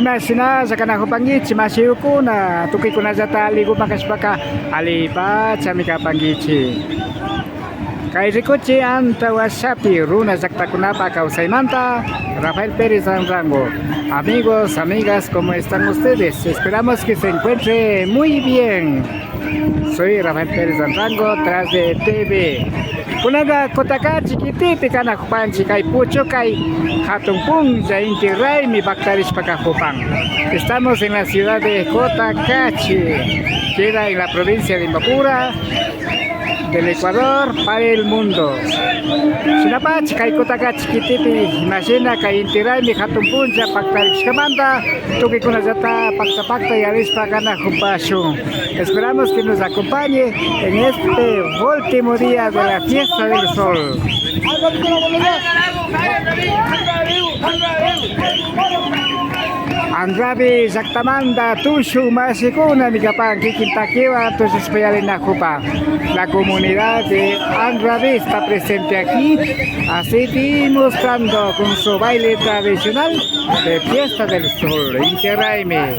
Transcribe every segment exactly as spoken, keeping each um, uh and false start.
Shinalla kanakupankichik mashikuna, tukuykunallata alliguman kashpaka allipachami kapankichik. Kay rikuchik antawashapi runa llaktakunapa kawsaymanta, Rafael Pérez Anrango. Amigos, amigas, ¿cómo están ustedes? Esperamos que se encuentre muy bien. Soy Rafael Pérez Anrango, tras de T V. Kunanka Cotacachi kitipi kanakupanchik, kay puchukay hatun punlla inti raymi paktarishpa kakupan. Estamos en la ciudad de Cotacachi, queda en la provincia de Imbabura, del Ecuador para el mundo. Shinapacha kay Cotacachi kitipi, imashina kay inti raymi hatun punlla paktarishkamanta, tukuykunallata pakta pakta yalishpa kanakupashun. Esperamos que nos acompañe en este último día de la fiesta del sol. Anravi llaktamanta tushuk mashikunami kapan kikin takiwan tushishpa yalinakupan. La comunidad de Anravi está presente aquí, así demostrando con su baile tradicional de fiesta del sol, Inti Raymi.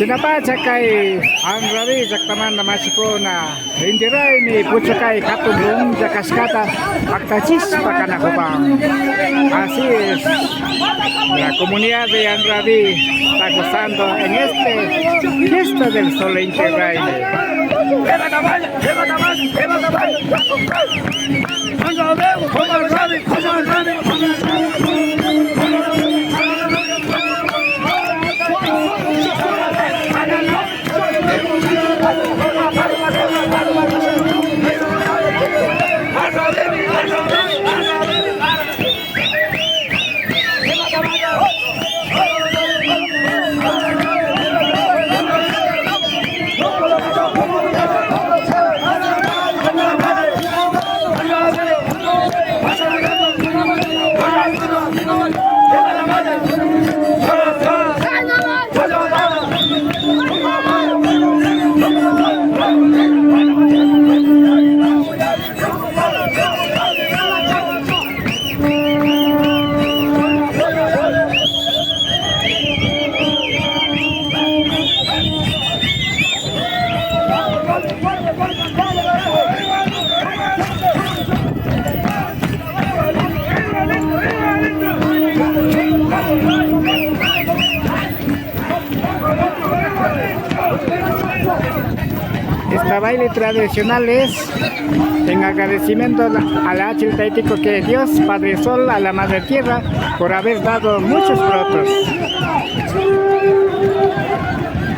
Shinapacha kay Anraví llaktamanta mashikuna, Inti Raymi puchukay hatun punlla kashkata paktachishpa kanakupan. Así es. La comunidad de Anraví está gozando en este fiesta del sol Inti Raymi. Baile tradicional es en agradecimiento a la Achil Taytiko, que es Dios, Padre Sol, a la Madre Tierra, por haber dado muchos frutos.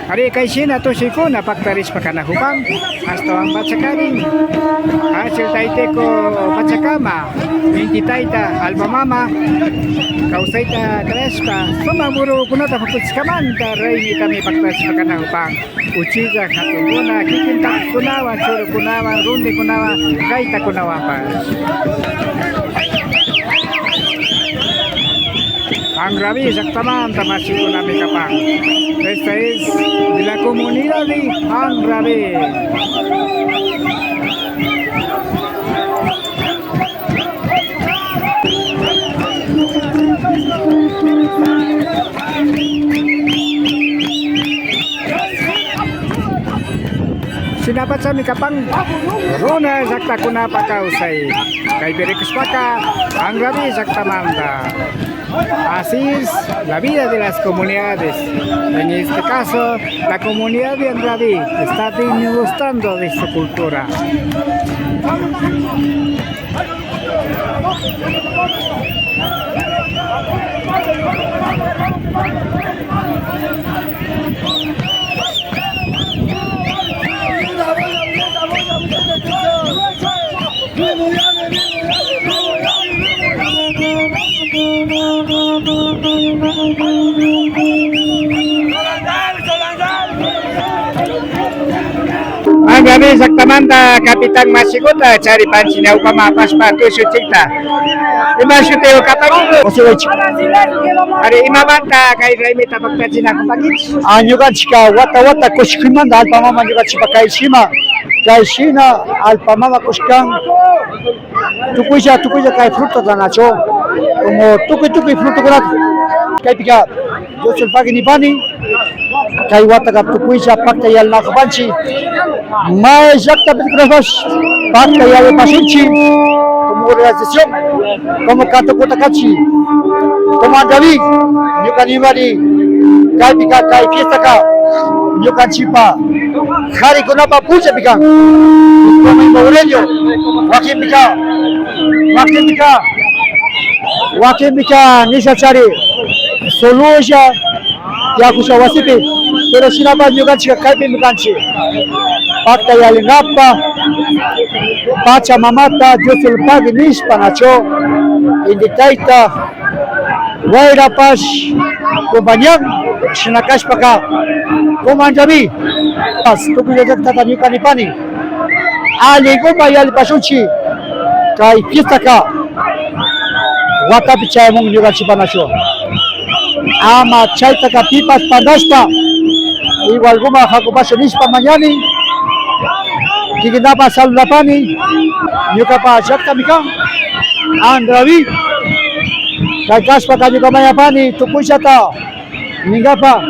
Ari, kay shina tushuykuna paktarishpa kanakupan, ashtawan pachakarin. Achil Taytiko pachakama, Inti Tayta, Allpa Mama, kawsayta karashpa, sumak murukunata pukuchishkamanta raymitami paktarishpa kanakupan. Uchilla jatunkuna, kikin tapukunawan, churukunawan, rundikunawan, kaytakunawanpash. Anraví llaktamanta mashikunami kapan. Esta es de la comunidad de Anraví. Shinapachami kapan runa llaktakunapa kawsay. Kaypi rikushpaka Anraví llaktamanta. Así es la vida de las comunidades. En este caso, la comunidad de Anraví está disgustando de su cultura. Anraví llaktamanta capitán mashikuta charipanchi ñawpaman apashpa tushuchikta. Ima shutiyu kapan? José Guaychi. Ari, imamanta kay raymita paktachinakupankichik? Ah, ñukanchikka wata wata kushikuymanta Allpa Mama ñukanchikpa kay shina, kay shina Allpa Mama kushkan. Tukuylla, tukuylla kay frutata nachu, como tukuy, tukuy frutakunata. Kaypika Dios pagui nipani, kay wataka tukuylla pakta yalinakupanchik. May llaktapi tukurashpash pakta yalipashunchik, como organización, como Katuku Takachi, como Anraví, ñuka nipani, kaypika kay fiestaka ñukanchikpa karikunapa punllapi kan. Como Maureño, wakinpika, wakinpika, wakinpika nishachari sululla tiyakusha wasipi, pero shinapash ñukanchikka kaypimi kanchik. Pakta yalinkapa, Pachamamata Dios pagui nishpa nachu, Inti Tayta, wayrapash compañan, shina kashpaka, como Anraví, tukuylla llaktata ñuka nipani, allikuma yalipashunchik, kay fiestaka watapi chayamun ñukanchikpa nachu. Ama chaytaka pipash pandashpa, igualkuma hakupashun nishpa mañani, kikintapash saludapani, ñukapa llaktami kan, Anraví. Kay kashpaka ñuka mañapani tukuyllata ninkapa,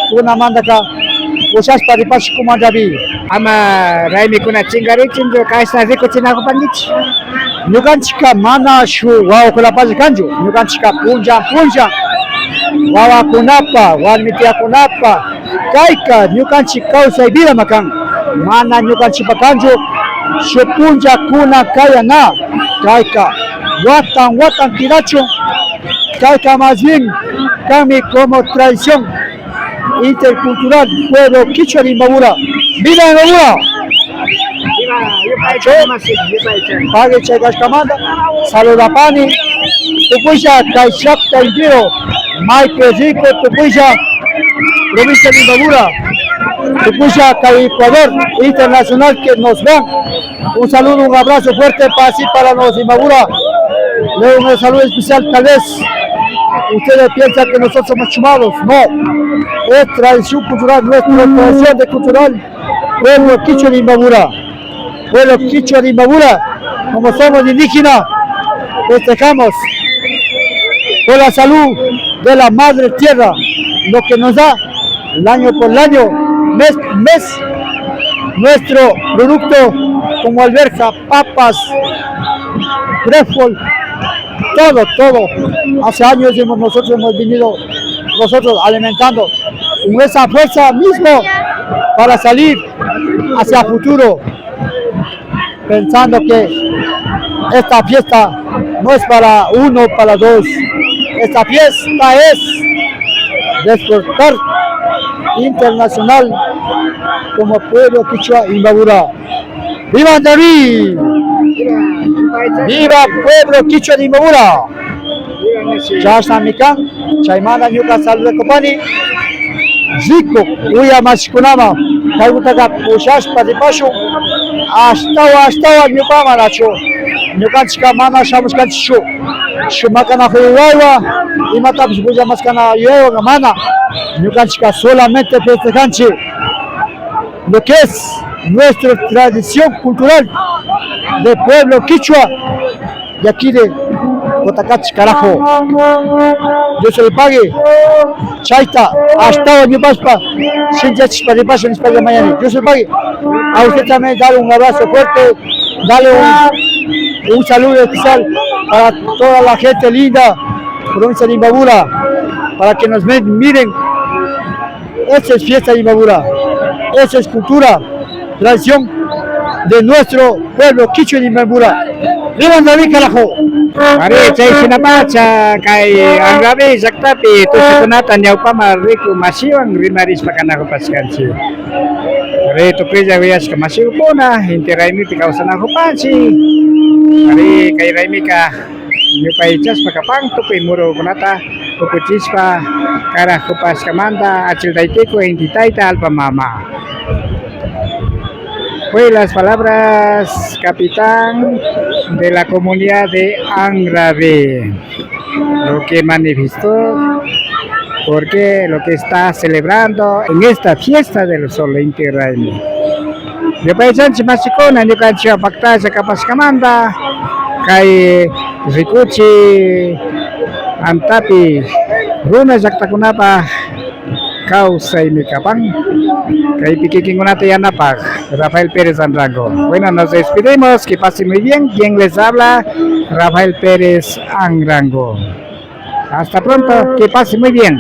kunamantaka ushashpa ripash como Anraví. Ama raymikuna chinkarichinchu, kashna rikuchinakupankichik. Ñukanchikka mana shuk wawakunapalla kanchu, ñukanchikka punllan punllan wawakunapa, warmi tiyakunapa, kayka ñukanchik kawsay vidama kan. Mana ñukanchikpa kanchu shuk punlla kunan kaya na. Kayka watan watan kidachun. Kayka más bien kanmi como tradición intercultural pueblo kichwa de Imbabura. ¡Viva Imbabura! Pagui chay kashkamanta saludapani tukuylla kay llakta entero, maypi riko tukuylla provincia de Imbabura, tukuylla kay Ecuador internacional que nos vean. Un saludo, un abrazo fuerte pa-, así para los Imbabura. Luego un saludo especial, tal vez ustedes piensan que nosotros somos chumados, no. Es tradición cultural, nuestra tradición de cultural, pueblo kichwa de Imbabura. Pueblo kichwa de Imbabura, como somos indígenas, festejamos por la salud de la madre tierra, lo que nos da el año por el año, mes por mes, nuestro producto como alberja, papas, frijol, todo, todo. Hace años hemos, nosotros hemos venido, nosotros alimentando con esa fuerza mismo para salir hacia futuro, pensando que esta fiesta no es para uno, para dos. Esta fiesta es despertar internacional como pueblo quichua Imbabura. ¡Viva David! ¡Viva pueblo quichua de Imbabura! Chashnami kan, chaymanta ñuka saludakupani rikuk uya mashikunaman, kaykutaka pushashpa ripashun, ashtawan ashtawan ñukaman nachu, ñukanchikka mana shamushkanchikchu shuk makanakuy yuyaywan, imatapish willamaskana yuyaywanka mana, ñukanchikka solamente festejanchik lo que es nuestra tradición cultural de pueblo quichua de aquí de Cotacachi, carajo. Dios le pague. Chayta, ashtawan ñupashpa, shinchachishpa ripasha nishpalla mañani. Dios le pague. A usted también darle un abrazo fuerte, darle un, un saludo especial para toda la gente linda, provincia de Imbabura, para que nos ven, miren. Esa es fiesta de Imbabura. Esa es cultura, tradición de nuestro pueblo quichua de Imbabura. ¡Viva David, carajo! Ari, chayshinapacha kay Anraví llaktapi tushukunata ñawpaman riku mashiwan rimarishpa kanakupashkanchik. Ari, tukuylla uyashka mashikuna, inti raymipi kawsanakupanchik. Ari, kay raymika ñupaychashpa kapan, tukuy murukunata tukuchishpa karakupashkamanta, achil taytiku, inti tayta, allpa mama. Fue las palabras capitán de la comunidad de Anraví, lo que manifestó, porque lo que está celebrando en esta fiesta del sol, Inti Raymi. Yupaychanchik mashikuna, ñukanchikwan paktalla kapashkamanta, kay rikuchi antapi runa llaktakunapak kawsaymi kapan. Kaypi kikinkunata yanapak Rafael Pérez Anrango. Bueno, nos despedimos, que pase muy bien. Quien les habla, Rafael Pérez Anrango. Hasta pronto, que pase muy bien.